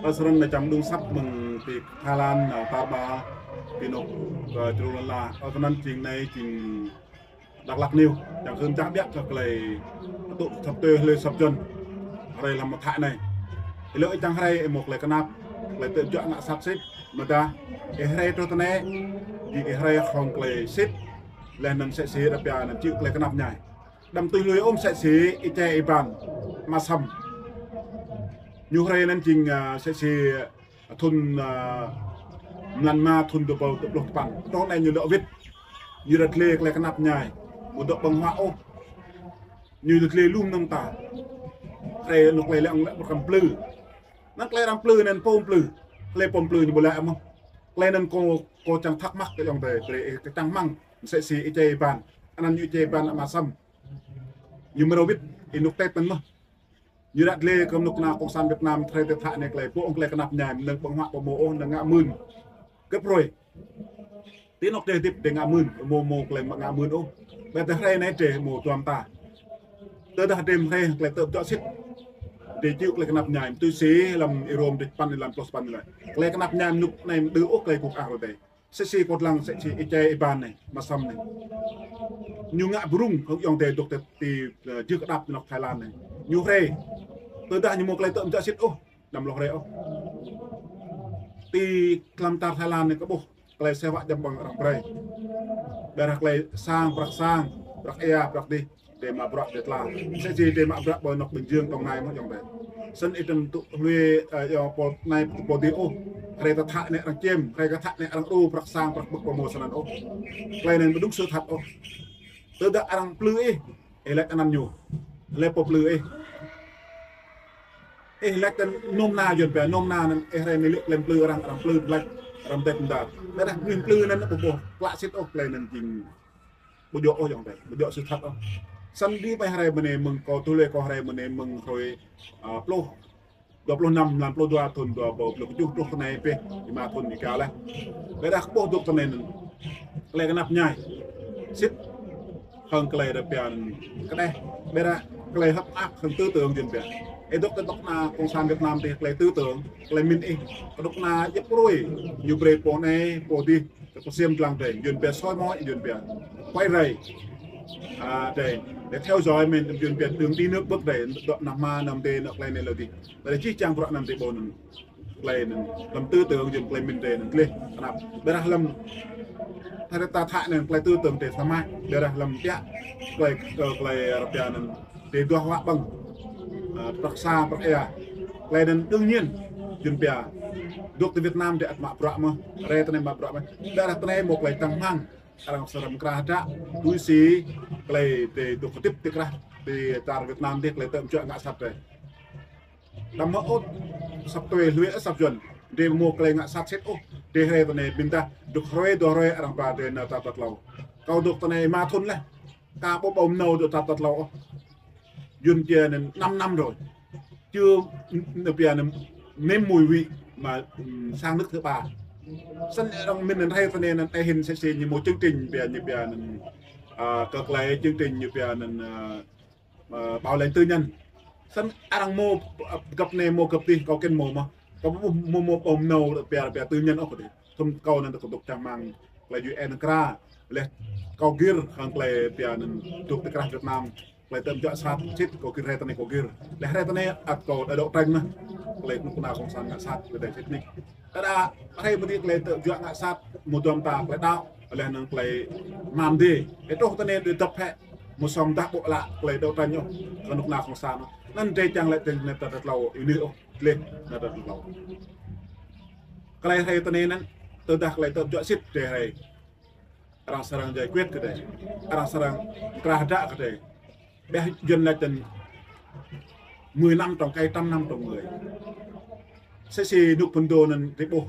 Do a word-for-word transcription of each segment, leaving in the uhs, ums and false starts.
Ơ, snăn anei čiăng mđung asăp mơ̆ng ti Thái Lan, ơ, tar ƀar, ti anôk, ơ, črô lăn ala. Ơ, snăn jing anei jing Dak Lak News, čiăng hưn čah ƀiă kơ klei tŭ thâo tui hlue asăp čuăn. Hruê hlăm mthă anei. Êlâo ih čiăng hruê ih mâo klei knap, klei tơl juă ngă sat sĭt, mdah ih hruê truh tinei, jing ih hruê hŏng klei sĭt, leh anăn msĕ si arăng pia anăn čih klei knap mñai. Đăm tui hlue ôh msĕ si Y Che Y Ban, Ama Săm. Ñu hruê anăn jing, ơ, msĕ si thŭn, ơ, mlan êma thŭn dua êbâo dua pluh tpăn. Truh anei ñu lŏ wĭt. Ñu ră dlê klei knap mñai. Amâo dôk ƀơ̆ng huă ôh. Ñu ră dlê lu mnơ̆ng mta. Klei anôk klei lĕ ŏng lĕ ƀuh kăm plư. Anăn klei arăng plư anăn pô mplư. Klei pô mplư ñu ƀu lĕ mơh. Klei anăn kâo, kâo čiăng thắc mắc kơ ayŏng adei, klei, ơ, kơ čang hmăng, msĕ si Y Che Y Ban. Anăn ñu Y Che Y Ban Ama Săm. Ñu mrâo wĭt, ênuk Tết anăn mơh. Ñu ră dlê kơ knŭk kna Cộng sản Việt Nam, hruê tơl thă anei klei pô ŏng klei knap mñai, mnơ̆ng ƀơ̆ng huă ƀu mâo ôh, mnơ̆ng ngă mưn. Kơ pruê. Ti anôk drei hdĭp drei ngă mưn, ƀu mâo klei ngă mưn ôh. Ƀiădah hruê anei drei mâo dua mta. Tơdah drei hruê klei tơl juă sĭt, drei čih klei knap mñai, tui si hlăm Y Rôm dua păn êlan pluh sa păn lĕ. Klei knap mñai mnŭk anei mđư ôh klei kŭk ah rô dei. Msĕ si kâo dlăng msĕ si Y Che Y Ban anei, Ama Săm anei. Ñu ngă bi rŭng hŏng ayŏng adei dôk ti, ti, ơ, jưh kđap ti anôk Thái Lan anei. Ñu hruê. Tơdah ñu mâo klei tơl juă sĭt ôh, đăm lŏ hruê ôh. Ti hlăm čar Thái Lan anei kơ ƀuh klei sewa jăm ƀơ̆ng arăng brei. Ƀiădah klei sang, prăk sang, prăk êa, prăk dih, drei mă bruă drei tla. Msĕ si drei mă bruă ƀơi anôk Bình Dương, Đồng Nai mơh ayŏng adei. Snăn ih đăm tŭ hlue, ơ, ayŏng pô anei pô dih ôh. Hruê tơl thă anei arăng čem, hruê tơl thă anei arăng đru prăk sang, prăk ƀơ̆k ƀu mâo snăn ôh. Klei anăn ƀu đúng sự thật ôh. Tơdah arăng plư ih, ih lač anăn ñu. Lĕ pô plư ih. Ih lač anăn nôm na yuăn pia, nôm na anăn ih hruê anei lĕ klei plư arăng, arăng plư lač, arăng dêč mdar. Ƀiădah klei plư anăn ƀu ƀuh klă sĭt ôh, klei anăn jing ƀu djŏ ôh ayŏng adei, ƀu djŏ sự thật ôh. Snăn dih ƀai hruê mơ̆ng anei mơ̆ng kâo tui hlue kâo hruê mơ̆ng anei mơ̆ng hruê, ơ, pluh, dua pluh năm, mlan pluh dua thŭn dua êbâo pluh kjuh truh tinei pih, êma thŭn êgao leh. Ƀiădah kâo ƀuh dôk tinei anăn. Klei knap mñai. Sĭt. Hŏng klei arăng pia anăn kđeh. Ƀiădah klei hơ̆k mơak hŏng tư tưởng yuăn pia. Ih dôk ti knŭk kna Cộng sản Việt Nam ti klei tư tưởng, klei mĭn ih. Knŭk kna djăp hruê, ñu brei pô anei, pô dih, kơ ksiêm dlăng drei, yuăn pia soi mói, yuăn pia. Quay rầy. A, drei, để theo dõi mình, yuăn pia đường đi nước bước drei, dŏ anăn hma, anăn dê, anăn klei anei lŏ dih. Ƀiădah jih jang bruă anăn drei ƀuh anăn. Klei anăn, hlăm tư tưởng yuăn klei mĭn drei anăn dleh, knap. Ƀiădah hlăm, hlăm tơl thă anăn klei tư tưởng drei samơ̆, ƀiădah hlăm tiă, klei, ơ, klei arăng pia anăn, drei duah huă ƀơ̆ng. Ơ, prăk sang, prăk êa. Klei anăn đương nhiên, yuăn pia. Dôk ti Việt Nam drei ăt mă bruă mơh, hruê tinei mă bruă mơh. Ƀiădah tinei mâo klei čang hmăng, arăng srăng mkra hdră, tui si, klei drei dôk hdĭp ti krah, ti čar Việt Nam dih klei tơl juă ngă sat drei. Đăm mơ̆ ôh, asăp tui hlue asăp yuăn. Drei mâo klei ngă sat sĭt ôh. Drei hruê tinei ƀiădah dôk hruê dua hruê arăng ba drei nao čar tal tlâo. Kâo dôk tinei êma thŭn leh. Ka ƀuh ƀâo mnâo dôk čar tal tlâo ôh. Yuăn pia anăn năm năm rồi. Chưa, n-, n-, pia anăn nếm mùi vị mà, ừm, sang nước thứ ba. Snăn arăng mĭn anăn hruê tinei anăn êhĭn msĕ si ñu mâo chương trình pia ñu pia anăn, a, kơ klei chương trình ñu pia anăn, a, ơ, bảo lãnh tư nhân. Snăn arăng mâo, ơ, găp anei mâo găp dih, kâo kăn mâo mơh. Kâo ƀu mâo, mâo, mâo ƀâo mnâo pia, pia tư nhân ôh kơ dih. Thŭn kâo anăn kâo dôk čang hmăng klei U N mkra. Leh kâo gĭr hŏng klei pia anăn dôk ti krah Việt Nam. Klei tơl juă sat sĭt kâo gĭr hruê tinei kâo gĭr. Leh hruê tinei ăt kâo đấu tranh mơh. Klei knŭk kna cộng sản ngă sat, klei dei sĭt nik. Đa đa, hruê mơ̆ng dih klei tơl juă ngă sat, mâo dua mta klei đăo, leh anăn klei mlam dê. Ih truh tinei dôk dăp hĕ, mâo sŏng dah ƀô̆ lă klei đấu tranh ôh, knŭk kna cộng sản ôh. Anăn drei čiăng lĕ drei nao čar tal tlâo, ênưih ôh, dleh nao čar tal tlâo. Klei hruê tinei anăn, tơdah klei tơl juă sĭt drei hruê. Arăng srăng giải quyết kơ drei. Arăng srăng mkra hdră kơ drei. Ƀiădah yuăn lač anăn mười năm trồng cây, trăm năm trồng người. Msĕ si ênuk phŭn dô anăn drei ƀuh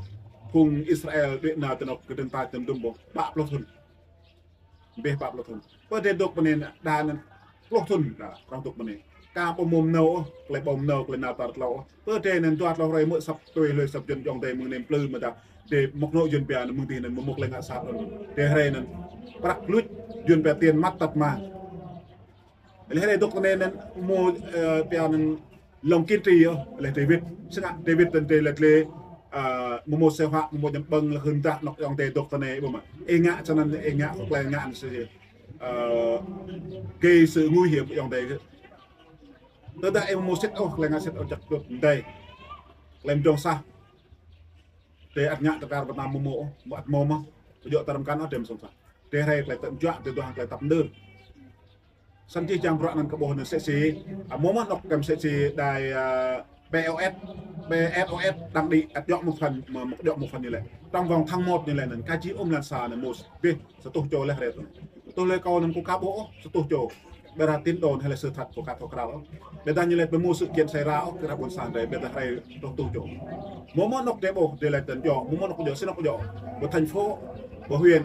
phung Israel đuĕ nao ti anôk kdơ̆ng tač tăm dŭm ƀuh pă pluh thŭn. Ƀiădah pă pluh thŭn. Pơ drei dôk tinei đa anăn pluh thŭn, đa, arăng dôk tinei. Ka ƀâo mâo mnâo ôh, klei ƀâo mnâo, klei nao čar tal tlâo ôh. Pơ drei anăn dua tlâo hruê mơ̆ asăp tui hlue asăp yuăn ayŏng adei mơ̆ng anei mplư mơ̆ dah. Drei mâo knŏ yuăn pia anăn mơ̆ng dih anăn mâo mâo klei ngă sat anăn. Drei hruê anăn prăk luč yuăn pia tiền mất tật mang. Leh hruê dôk tinei anăn mâo, ơ, pia anăn Lŏng kiên trì yơh, leh David. Snăn David tăn tê leh leh, a, mâo mâo sĕ hua, mâo mâo ñăm ƀơ̆ng leh hưn dah anôk ayŏng adei dôk tơ anei ƀuh mă. Ih ngă snăn, ih ngă kơ klei ngă snăn sĕ. A, gây sự nguy hiểm kơ ayŏng adei. Tơdah ih mâo sĭt ôh, klei ngă sĭt ôh jăk dôk mdei. Klei mdrŏng sah. Drei ăt ngă tơkar Việt Nam mâo mâo ôh, mâo ăt mâo mơh. Kơ djŏ tơrăm kăn ôh, drei msŏng sah. Drei hrei klei tơm juă, drei duah klei tăp mđơr. Snăn jih jang bruă anăn kơ ƀuh anăn sĕ si, a, mâo mơh anôk kăm sĕ si đài, a, pê ô ét, pê ét ô ét đang đi, ăt djŏ mâo phần, mâo, mâo djŏ mâo phần ñu lĕ. Trong vòng tháng một ñu lĕ anăn, ka jih ôm lan sa anăn mâo bih, sa êtuh čô leh hrei tơ anăn. Êtuh leh kâo anăn kâo ka ƀuh ôh, sa êtuh čô. Ƀiădah tin đồn hay là sự thật kâo ka thâo kral ôh. Ƀiădah ñu lĕ bi mâo sự kiện xảy ra ôh, kơ ƀuôn sang drei, ƀiădah hrei êtuh êtuh čô. Mâo mơh anôk drei ƀuh, drei lĕ tăn djŏ, mâo mơh anôk djŏ, si anôk djŏ. Ƀuh thành phố, ƀuh huyện.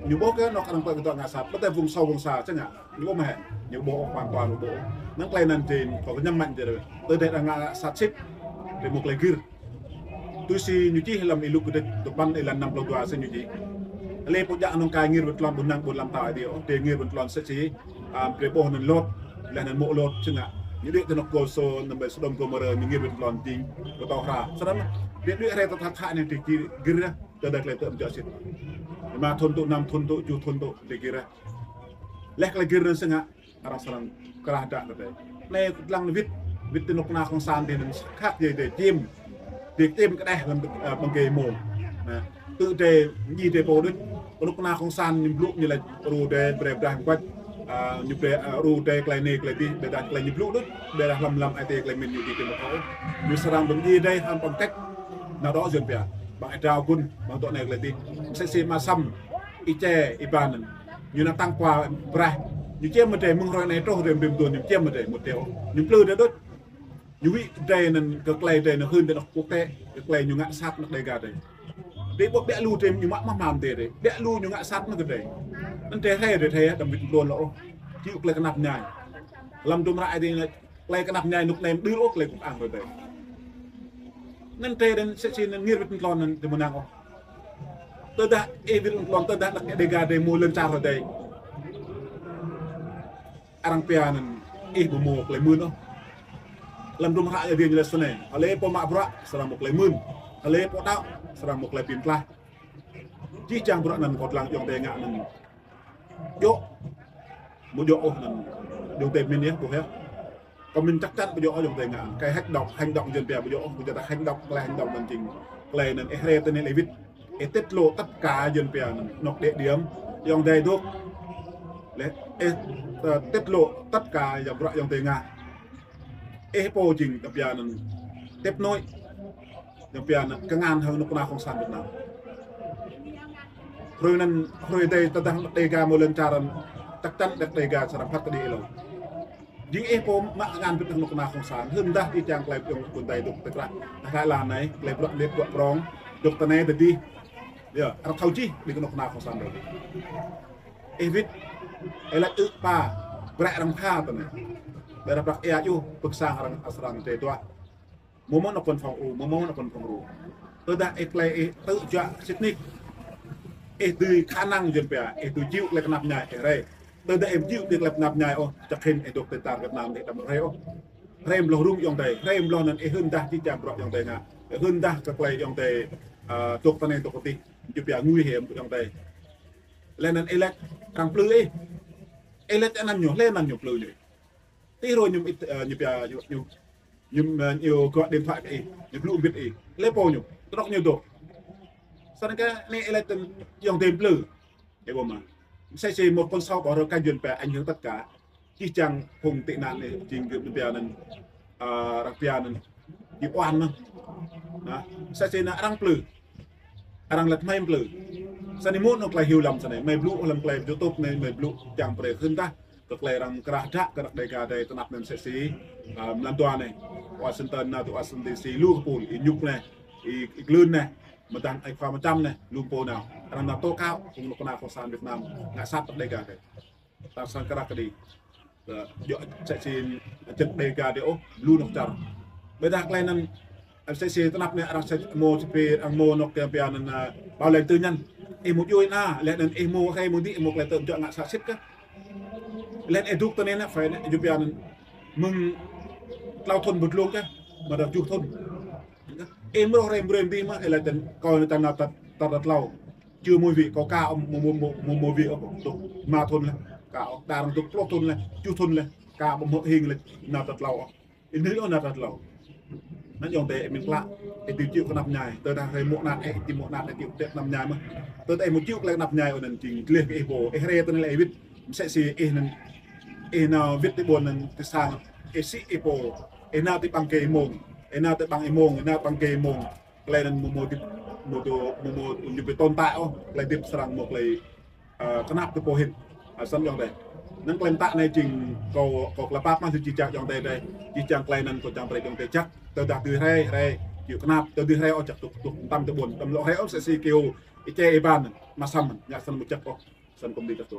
Ñu ƀuh kơ anôk arăng klei kdŏ ngă sat, ƀiădah vùng sâu vùng xa, snăn ngă. Ñu ƀuh mơh, ñu ƀuh ôh, hoàn toàn ñu ƀuh ôh. Năng klei anăn drei, kâo kñăm mă drei. Tơdah arăng ngă sat sĭt, drei mâo klei gĭr. Tui si ñu čih hlăm Y-Luk kdrêč dua păn êlan năm pluh dua snăn ñu čih. Leh pô djă anăn ka ngir wĭt tlôn ƀuôn năng ƀuôn lăm tao Aê Diê ôh, drei ngir wĭt tlôn sĕ si, a, drei ƀuh anăn Lôt, leh anăn mô̆ Lôt snăn ngă. Ñu đuĕ ti anôk kôl sô, năm ƀai Sôdôm Gômôrơ, ñu ngir wĭt tlôn jing, kơ tâo hra. Snăn, drei đuĕ hrei tơdah thă anei drei gĭr, tơdah klei tơm juă sĭt. Êma thŭn tŭ, năm thŭn tŭ, kjuh thŭn tŭ, drei gĭr. Leh klei gĭr anăn snăn ngă, arăng srăng krah dak kơ drei. Anei dlăng wĭt, wĭt ti knŭk kna cộng sản drei anăn khăp jih drei čiêm. Drei čiêm kđeh hlăm, a, ƀăng êgei mông. Nă, tơ drei, jih drei pô đuč. Knŭk kna cộng sản ñu blŭ ñu lač ru drei brei braih mkăč. A, ñu brei, a, ru drei klei anei klei dih, ƀiădah klei ñu blŭ đuč, ƀiădah hlăm hlăm ai tiê klei mĭn ñu dih drei mâo thâo. Ñu srăng ƀơ̆ng jih drei hlăm ƀăng kăč. Nao dŏ yuôn pia. Ƀăng êa drao gun, ƀăng dŏ anei klei dih. Msĕ si Ama Săm, Y Che, Y Ban anăn. Ñu nao tăng khua braih. Ñu čiêm mdei mơ̆ng hruê anei truh hruê mdei mduôn ñu čiêm mdei mŭt dei ôh. Ñu mplư dei đuč. Ñu wĭ dei anăn kơ klei dei anăn hưn dei anôk quốc tế, kơ klei ñu ngă sat anôk Đêga dei. Dei ƀuh ƀiă lu dei ñu mă mă mă dei dei. Ƀiă lu ñu ngă sat anôk dei. Anăn dei hrei dei hrei đăm wĭt mduôn lŏ ôh. Čiu klei knap mñai. Hlăm dŭm hră ai dei anăn klei knap mñai nuk nem đưr ôh klei kŭk ang dei. Anăn dei anăn sĕ si anăn ngir wĭt mduôn anăn dei mâo năng ôh. Tơdah ih wĭt mduôn tơdah anôk Đêga dei mâo lăn čar dei. Arăng pia anăn ih ƀu mâo klei mưn ôh. Hlăm dŭm hră Aê Diê ñu lač snei. Hlei pô mă bruă srăng mâo klei mưn. Hlei pô đăo srăng mâo klei bi mtlaih. Jih jang bruă anăn kâo dlăng ayŏng adei ngă anăn. Djŏ. Mâo djŏ ôh anăn. Ayŏng adei mĭn yơh, ƀuh yơh. Kâo mĭn chắc chắn ƀu djŏ ôh ayŏng adei ngă. Klei hành động, hành động yuôn pia ƀu djŏ ôh, ƀu djŏ ta hành động, klei hành động anăn jing. Klei anăn ih hrei tơ anei leh wĭt. Ih tiết lộ tất cả yuôn pia anăn, anôk địa điểm, ayŏng adei dôk. Leh, ih, ơ, tiết lộ tất cả ya bruă ayŏng adei ngă. Ih pô jing kơ pia anăn tiếp nối. Ayŏng pia anăn kngan hŏng knŭk kna cộng sản Việt Nam. Hruê anăn, hruê dei tơdah Đêga mâo lăn čar anăn, chắc chắn dak Đêga srăng phat kđi êlâo. Jing ih pô mă kngan wĭt hŏng knŭk kna cộng sản, hưn dah ti čang klei pơjing ƀuôn dei dôk tơkrah. Dah klei lăn anei, klei bruă liêt bruă prŏng, dôk tơ anei tơ dih. Ya, arăng thâo jih, ƀing knŭk kna cộng sản dôk. Ih wĭt, ih lač ư̆ pa, brei arăng tha tơ anei. Brei arăng prăk êa yơh, pơk sang arăng asrăng tê tuah. Mâo mơh anôk păn phong u, mâo mơh anôk păn phong ru. Tơdah ih klei ih tŭ juă sĭt nik. Ih dưi khả năng yuôn pia, ih dưi čiu klei knap mñai, ih hrei. Tơdah ih čiu ti klei knap mñai ôh, čăk hĭn ih dôk ti čar Việt Nam ih đăm hrei ôh. Hrei mlŏh rŭng ayŏng adei, hrei mlŏh anăn ih hưn dah ti čang bruă ayŏng adei ngă. Ih hưn dah kơ klei ayŏng adei, a, dôk tơ anei dôk tơ dih. Yuôn pia nguy hiểm ayŏng adei. Leh anăn ih lač arăng mplư ih. Ih lač anăn ñu, leh anăn ñu mplư ñu. Ti hruê ñu ih, ơ, ñu pia, ñu, ñu, ñu, ơ, ñu gọi điện thoại kơ ih, ñu blŭ mbĭt ih. Leh pô ñu, ti anôk ñu dôk. Snăn kơ anei ih lač tơ ayŏng adei mplư. Ih ƀuh mă. Msĕ si một con sâu bò rơ kơ yuôn pia ảnh hưởng tất cả. Jih jang phung tị nạn anei, jing yuôn pia anăn, ơ, arăng pia anăn. Jing uan mơh. Nă, msĕ si anăn arăng mplư. Arăng lač hmei mplư. Snăn ih mŭt anôk klei hiu lăm snei. Hmei blŭ hlăm klei YouTube anei, hmei blŭ čiăng brei hưn dah. Kơ klei arăng krah dak kơ anak Đêga dei ti anăp anăn msĕ si, a, mlan dua anei. Washington nao ti Washington D C lu kơ pul, Y-Nhŭk anei, Y-, Y-Glưn anei, mdăng Y-Khua Mčăm anei, lu mpô nao. Arăng nao tố cáo, phung knŭk kna cộng sản Việt Nam, ngă sat anak Đêga dei. Arăng srăng krah kđi. Ơ, djŏ msĕ si čăt Đêga dei ôh, lu anôk čar. Ƀiădah klei anăn, msĕ si ti anăp anei arăng sĕ mâo čih pia, arăng mâo anôk kơ pia anăn, a, bảo lãnh tư nhân. Ih mâo djuê ana, leh anăn ih mâo hrei mâo dih, mâo klei tơm juă ngă sat sĭt kơ. Leh anăn ih dôk tơ anei nă, phải nă, yuôn pia anăn mơ̆ng Tlâo thŭn bi dlông kơ, mă dah kjuh thŭn. Ih mrô hriê mrê mdih mơh, ih lač tăn kâo anei tăn nao tar, tar tlâo. Čư mui wĭ kâo ka ôh, mâo, mâo, mâo, mâo, mâo wĭ ôh, dôk êma thŭn leh, ka ôh, đa arăng dôk pluh thŭn leh, kjuh thŭn leh, ka ƀu mâo hing leh, nao tar tlâo ôh. Ih nao ôh nao tar tlâo. Anăn ayŏng adei mĭn klă, ih dưi čih knap mñai, tơdah hriê mô̆ anak, ih čih mô̆ anak, ih čih knap mñai mơh. Tơdah ih mâo čih klei knap mñai, ôh anăn jing dleh kơ ih pô, ih hriê tơdah lĕ ih wĭt, msĕ si ih anăn, ih nao wĭt ti ƀuôn anăn ti sang, ih sĭ ih pô, ih nao ti ƀăng kê êmông, ih nao ti ƀăng êmông, ih nao ƀăng kê êmông. Klei anăn mâo, mâo hdĭp, mâo dôk, mâo, mâo ñu bi tồn tại ôh, klei hdĭp srăng mâo klei, ơ, knap ti pô hĭn. Ơ, snăn ayŏng adei. Anăn klei mtă anei jing kâo, kâo klei pap mă jih jang ayŏng adei dih. Jih jang klei anăn kâo čiăng brei ayŏng adei jăk. Tơdah dưi hriê, hriê, čih knap, tơdah dưi hriê ôh jăk dôk, dôk mtam ti ƀuôn. Đăm lŏ hriê ôh msĕ si kâo, ih čê ih ƀuăn, mă săm, ngă snăn mâo jăk ôh. Snăn kâo mni kơ tơ.